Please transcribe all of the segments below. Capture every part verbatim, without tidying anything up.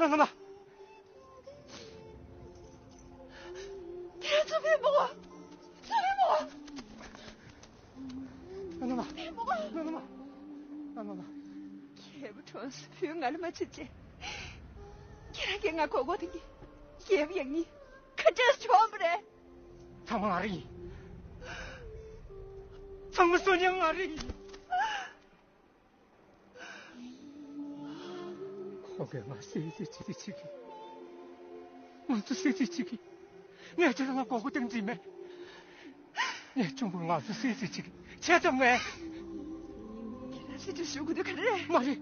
ནང་ནང་མ། དེ་ཚོ་ཕན་པོ། ཚོ་ཕན་པོ། ནང་ནང་མ། ཕན་པོ། ནང་ནང་མ། ནང་ནང་མ། རྒྱལ་པོ་གྲོངས་སོང་། བུ་ང་ལ་མ་བྱེད་ཅེས། ཁྱེད་རང་གིས་ང་གོ་གོ་དེ་གི། རྒྱལ་པོ་ཡང་ནི་ཁ་བྲལ་ཆོག་པ་རེད། ཚང་མ་ང་རང་ཡིན། ཚང་མ་སོ་ཉག་ང་རང་ཡིན། ཁོ་གིས་ང་བསད་རྩིས་བྱེད་རྩིས་བྱེད་ཀྱི། ང་ཚོ་བསད་རྩིས་བྱེད་ཀྱི། ངས་ཁྱེད་རང་ལ་མགོ་སྐོར་བཏང་རྩིས་མེད། ངའི་གཅུང་པོས་ང་ཚོ་བསད་རྩིས་བྱེད་ཀྱི། བྱས་ཙང་ངས། ཁྱེད་རང་བསད་རྩིས་ཞུ་དགོས་དོན་ག་རེ་རེད། མ་རེད།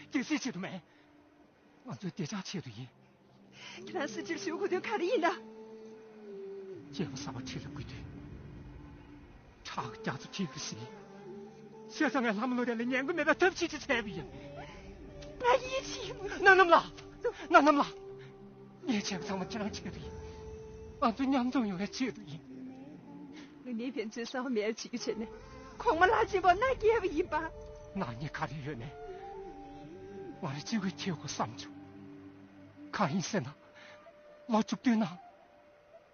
རྒྱལ་སྲིད་ཆེད་དུ་མེད། ང་ཚོའི་བདེ་འཇགས་ཆེད་དུ་ཡིན། ཁྱེད་རང་བསད་རྩིས་ཞུ་དགོས་དོན་ག་རེ་ཡིན་ན། རྒྱལ་པོ་གསར་པ་ཁྲི་ལ་བསྐོས་དུས། ཁྲག་རྒྱ་མཚོ་འཁྱིལ་བ་ཞིག། བྱས་ཙང་ངས་ལྷ་མོ་བློ་ལྡན་ལ་ཉན་གྱི་མེད་པའི་ཐབས་ཤེས་ཅིག་བྱས་པ་ཡིན། ང་ཡིད་ཆེས་མི་འདུག་ནང་ནང་མ། ནང་ནང་མ། ངས་བྱས་པ་ཚང་མ་ཁྱེད་རང་ཆེད་དུ་ཡིན། ང་ཚོ་མཉམ་འཛོམས་ཡོང་བའི་ཆེད་དུ་ཡིན། ང་ནི་ཕན་ཚུན་བསམ་པ་མེད་པ་བྱེད་རྒྱུ་བྱས་ནས། གོང་མ་ལྷ་ཆེན་པོ་མནའ་བསྐྱལ་བ་ཡིན་པ། ནག་ཉེས་ག་རེ་ཡོད་ནའི། ང་རང་གཅིག་པུས་འཁྱེར་དགོས་བསམ་བྱུང་། གང་ཡིན་ཟེར་ན། ལོ་བཅུ་བདུན་ནང་།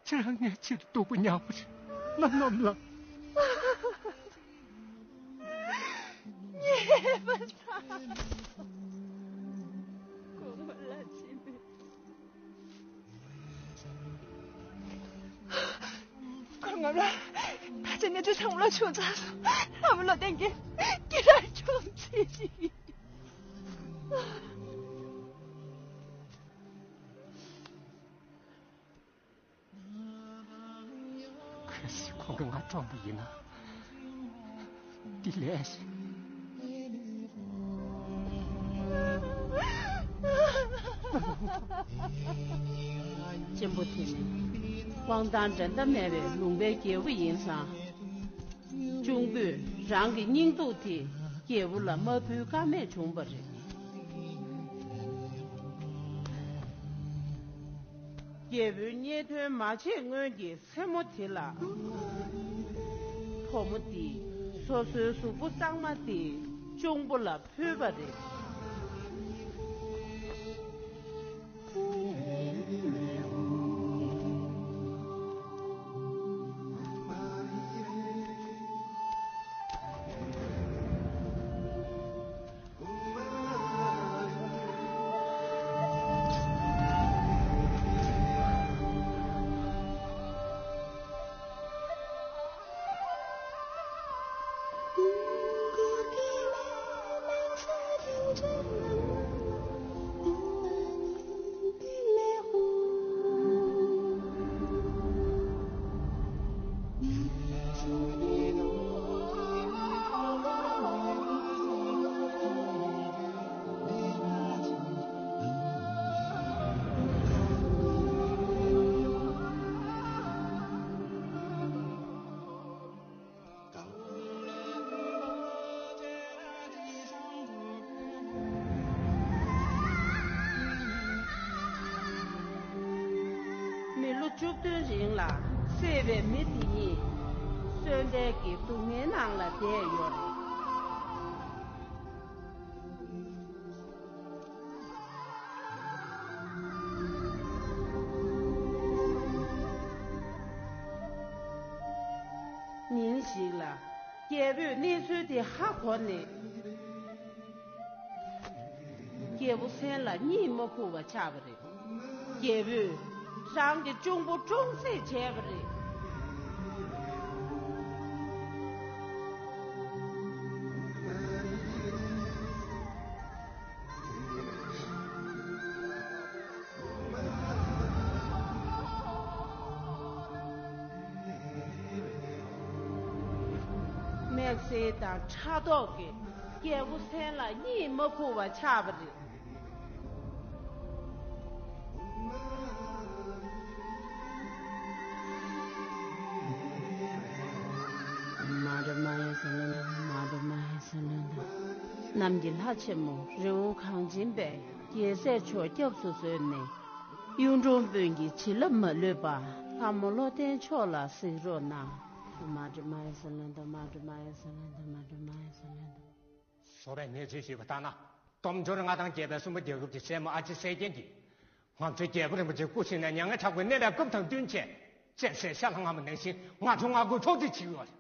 ཁྱེད་རང་ངའི་ཆེད་དུ་སྡུག་པོ་མྱངས་པ་རེད། ནང་ནང་མ། ཉེས་པ་ཚ། གོང་མ་ལྷ་ཆེན་པོས། གོང་མ་ལ། ད་ཆ་གནས་ཚུལ་ཚང་མ་ལོག་བྱུང་ཚར་སོང་། ལྷ་མོ་བློ་ལྡན་གྱིས་ཁྱེད་རང་ཆོག་ཚེ་ཅིག་གལ་སྲིད་ཁོང་གིས་ང་བཀྲོངས་པ་ཡིན་ན། འདི་ལས་ཤིག་གཅེན་པོ་དེ་ནི་དབང་ཐང་འགྲན་ཟླ་མེད་པའི་ལུང་པའི་རྒྱལ་པོ་ཡིན་ཙང་། གཅུང་པོས་རང་གི་སྙིང་སྡུག་དེ་རྒྱལ་པོ་ལ་མ་ཕུལ་ཀ་མེད་བྱུང་བ་རེད། རྒྱལ་པོའི་རྙེད་དོན་མ་བརྗེད་སྔོན་གྱི་མཚན་མོ་དེ་ལ། བུ་མོ་དེས་སོ་སོའི་གཟུགས་པོ་གཙང་མ་དེ་གཅུང་པོ་ལ་ཕུལ་བ་རེད། མི་ལོ་བཅུ་བདུན་རིང་ལ་བསད་པའི་མི་དེ་ཉིད་གསོན་བྲལ་གྱི་སྡུག་བསྔལ་ནང་ལ་བསྡད་ཡོད་རེད། ཉིན་ཞིག་ལ་རྒྱལ་པོས་གནས་ཚུལ་དེ་ཧ་གོ་ནས། རྒྱལ་པོ་མཚན་ལ་གཉིད་མ་ཁུག་པ་ཆགས་པ་རེད། རྒྱལ་པོས་རང་གི་གཅུང་པོ་བཀྲོངས་སེ་བྱས་པ་རེད། དམིགས་བསལ་དང་ཕྲག་དོག་གིས་རྒྱལ་པོ་མཚན་ལ་གཉིད་མ་ཁུག་པ་ཆགས་པ་རེད། མ་འགྲོ་མ་ཡེ་ཟེར་ན་འདྲ། མ་འགྲོ་མ་ཡེ་ཟེར་ན་འདྲ། གནམ་གྱི་ལྷ་ཆེན་མོ་རི་བོ་གངས་ཅན་པས་རྒྱལ་སྲས་མཆོག་སྐྱབས་སུ་བཟོས་ནས། གཡུང་དྲུང་བོན་གྱི་བྱིན་རླབས་མ་ལུས་པ་ལྷ་མོ་བློ་ལྡན་མཆོག་ལ་གཟིགས་རོགས་གནང་། མ་འགྲོ་མ་ཡེ་ཟེར་ན་འདྲ། མ་འགྲོ་མ་ཡེ་ཟེར་ན་འདྲ། མ་འགྲོ་མ་ཡེ་ཟེར་ན་འདྲ། བཟོ་པའི་གནས་ཚུལ་ཞིག་ལ་བལྟས་ན། སྟོབས་འབྱོར་མངའ་ཐང་རྒྱས་པའི་སྲིན་པོ་རྒྱལ་ཁབ་ཀྱི་སྲས་མོ་ཨ་ལྕེ་གསལ་རྒྱན་གྱིས། ང་ཚོའི་རྒྱལ་པོ་རིན་པོ་ཆེ་སྐུ་ཕྱི་ནས་མྱ་ངན་དྲག་པོའི་གནས་ལས་སྐབས་དང་བསྟུན་བྱས། བཙན་སྲས་ཤ་ལ་རྔ་མ་ནང་བཞིན་ང་ཚོ་མངའ་ཁུལ་འཕྲོག་རྩིས་བྱེད་ཀྱི་ཡོད་རེད།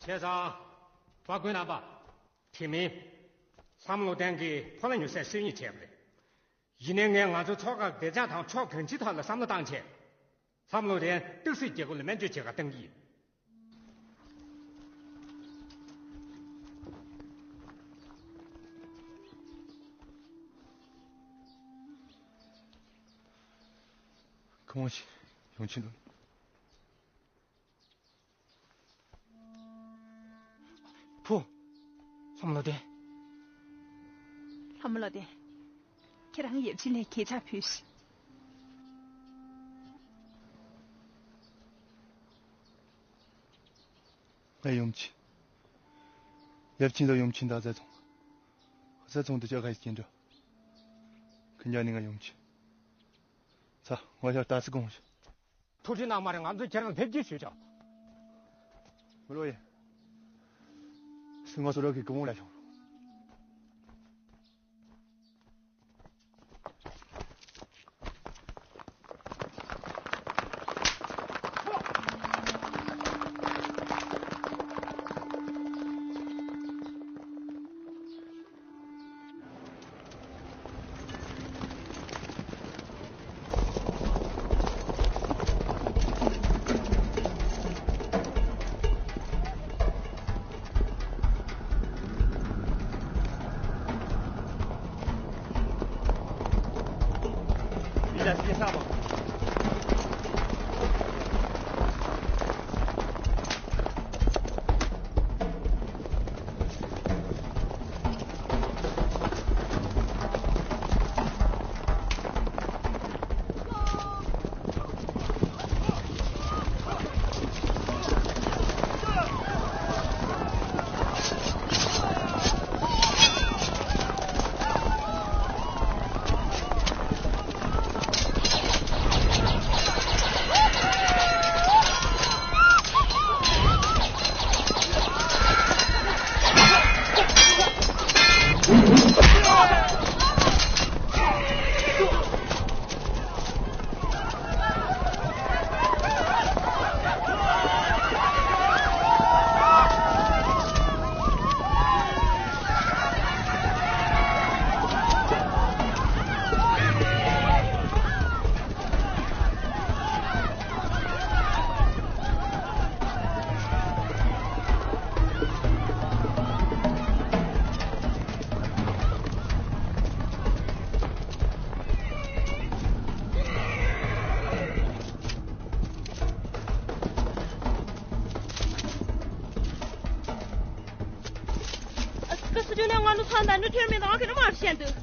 བྱས་ཙང་། དཔའ་རྒོད་རྣམ་པ། དེ་མིན། ལྷ་མོ་བློ་ལྡན་གྱིས་ཕོ་ལ་ཉུ་ཟས་གསོལ་སྙིང་བྱས་པ་རེད། ཡིན་ནའི་ངས་ང་ཚོའི་མཚོ་ཁ་བདེ་འཇགས་དང་ཕྱོགས་གང་ཅིའི་ཐོག་ལ་བསམ་བློ་བཏང་བྱས། ལྷ་མོ་བློ་ལྡན་སྟག་གཟིག་རྒྱལ་པོ་ལ་སྨན་བཅོས་བྱེད་གར་བཏང་གི་ཡིན། ཁོང་ཡོང་ཕྱིན་འདུག། བུ། ལྷ་མོ་བློ་ལྡན། ལྷ་མོ་བློ་ལྡན། ཁྱེད་རང་ཡབ་ཆེན་ལ་གྱེས་ཕྱག་ཕུལ་ཤིག། ང་ཡུམ་ཆེན། ཡབ་ཆེན་དང་ཡུམ་ཆེན་དང་བཟའ་ཚང་། བཟའ་ཚང་དུ་ཅག་ཁ་ཡི་སྐྱེ་འགྲོ། ཁྱེད་ཀྱང་ནི་ང་ཡུམ་ཆེན། ཚ། ང་ཞག་ཏ་སི་གོང་ཞིག། ཐུགས་རྗེ་གནང་མ་རེད། ང་ཚོས་ཁྱེད་རང་ལ་ཕེབས་སྐྱེལ་ཞུས་ཆོག། མི་ལོ་ཡིན། སུ་ང་སོ་ར་གི་ཀུ་མོ་ལ་ཤོང་། ཨ་ཙི་ཀ་སུ་ཇུ་ནས་ང་ནུ་ཚང་དང་ནུ་ཐོན་མེད་དང་ཁེ་ནུ་མ་བཤད་འདུག།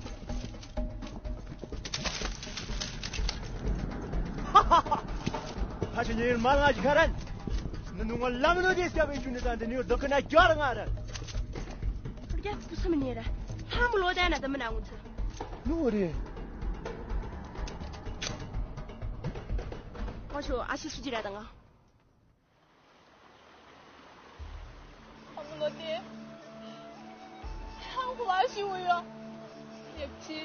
ཧ་ཧ་ཧ། ཕ་ཆུ་ཉེ་མ་ང་ཞིག་ཁ་རན། ནུ་ནུ་ང་ལམ་ནུ་དེ་སྐྱ་བའི་ཆུ་ནི་དང་དེ་ནི་རྡོ་ཁ་ན་རྒྱ་ར་ང་ར། རྒྱ་ཙི་ཀུ་སུ་མི་ཉེ་ར། ལྷ་མོ་ལོ་ལྡན་ན་དེ་མི་ན་ངུ་ཚུ། ནུ་རེད། ང་ཆོ་ཨ་ཤི་སུ་ཇི་ར་དང་ང་། ཁམ་ལོ་དེ། ཧང་གོ་བ་ཞིག་འོ་ཡོ། ཡབ་ཆི།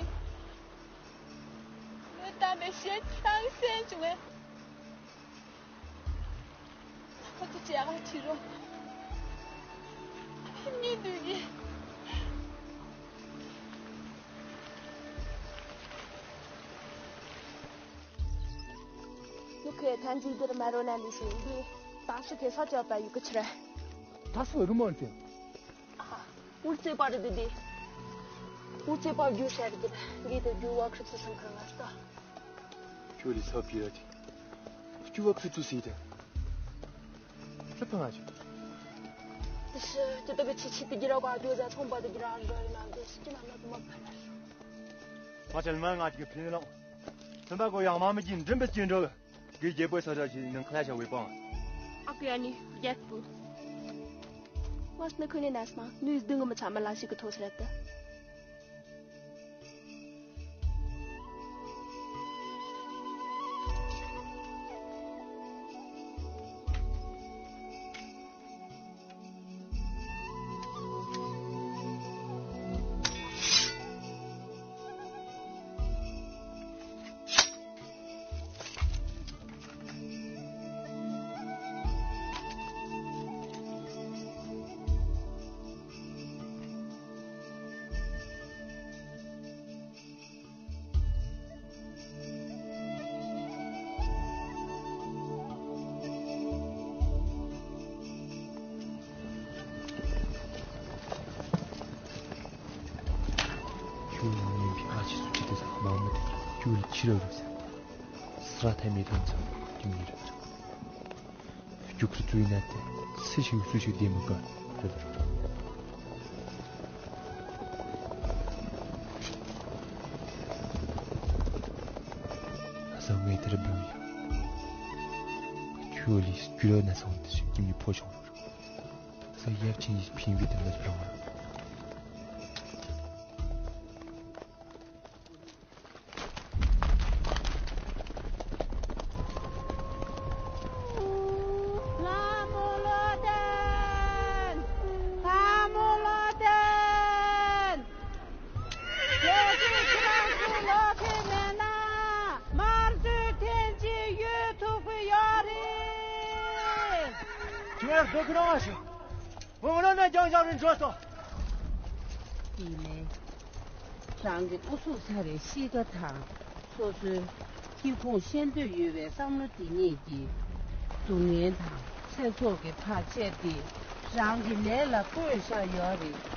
ལོས་བཏང་པའི་ཞེ་ཆང་སེན་བྱུང་བས། ཁོ་ཚོ་བྱེད་ག་ཁྲིད་རོགས། ཕེབས་ཉིན་དུས་ཀྱི། ནུ་ཁོས་ཐན་ཇི་འདིར་མ་རོ་ན་ལི་ཞིག་འདི་ད་སུ་ཁེ་ས་ཅོ་པ་ཡུ་གི་ཆི་ར། ད་སུ་རུ་མོན་ཏེ། ཨ། འུར་ཙེ་པ་རི་དི་དི། འུར་ཙེ་པ་རྒྱུ་ཤ་རི་དི་ར་གི་དི་རྒྱུ་བ་ཁྲི་ཚུ་སང་ཁར་ང་ས། ཁྱོད་རི་ས་པི་ར་ཅི། རྒྱུ་བ་ཁྲི་ཚུ་སི་དི། ཁྱི་ཕ་ང་ཆུ། དེ་ཤི་ཅི་ཏོ་གི་ཆི་ཆི་དི་གི་ར་ཀ་ཇོ་ཛ་ཚོང་པ་དི་གི་ར་རི་ར་ཡི་ན་དེ་སི་ཅི་ན་ན་དུ་མ་ཕ་ལ་ཤོ། ང་ཆལ་མ་ང་ཅི་གི་ཕི་ལོང་། ཚན་པ་གོ་ཡང་མ་མི་ཅི་འགྲིམ་པའི་ཅི་འགྲོ་གི། གི་རྒྱལ་པོའི་ས་ཆ་ཞིག་ནང་ཁ་ལ་ཤ་བའི་པང་། ཨ་ཀི་ཨ་ནི་རྒྱལ་པོ། ང་སྣ་ཁུ་ནི་ན་སྣ་ནུས་སྡིང་གི་མི་ཚ་མ་ལ་ཞིག་གི་ཐོ་སི་ར་ཏི། ཡིན་པའི་ཨ་ཅེ་སུ་ཅི་དེ་ས་མ་འོངས་མི་དེ་ཁྱོད་ལ་ཁྱི་ར་རུ་ཟེར། སྲ་ཐལ་མེད་དོན་ཚོ་ཁྱི་མི་རེད། རྒྱུག་ཁུར་བཙུགས་ན་དེ་སུ་ཞིག་སུ་ཞིག་བདེ་མི་དགོས་རེད། ཨ་ས་ངས་དེར་འབུལ་ཡ། ཁྱོད་ལས་རྒྱུ་ར་ན་སོང་དེ་ཞིག་ཁྱི་མི་ཕོ་ཆུང་རུ། ས་ཡབ་ཆེན་ཡིས་ཕིང་བའི་དེ་འདྲ་རང་། ལྷ་མོ་བློ་ལྡན། ལྷ་མོ་བློ་ལྡན། རྒྱལ་སྲས་ཁྱེད་རང་ཚོ་ལོག་གི་མེད་ན། དམར་མཛོད་ཐེངས་གཅིག་གཡོལ་ཐུབ་ཀྱི་ཡོད་རེད། ཁྱེད་རང་ཚོ་ཁྱེད་རང་ཞིག་འོ་ལོ་ན་རྒྱང་རྒྱང་རིང་འགྲོ་སོང་། ཡིན་ནའི། རང་གི་སྐུ་གཟུགས་ཚ་རེ་གཤིས་ཀ་དང་སོ་སོའི་སྐྱེ་ཁུངས་ཤེས་འདོད་ཡོད་པའི་བསམ་བློ་འདི་གཉིས་ཀྱིས་སྡུག་བསྔལ་དང་ཚེ་སྲོག་གི་བར་ཆད་འདི་རང་གི་ལས་ལ་བཀོལ་བཞག་ཡོད་རེད།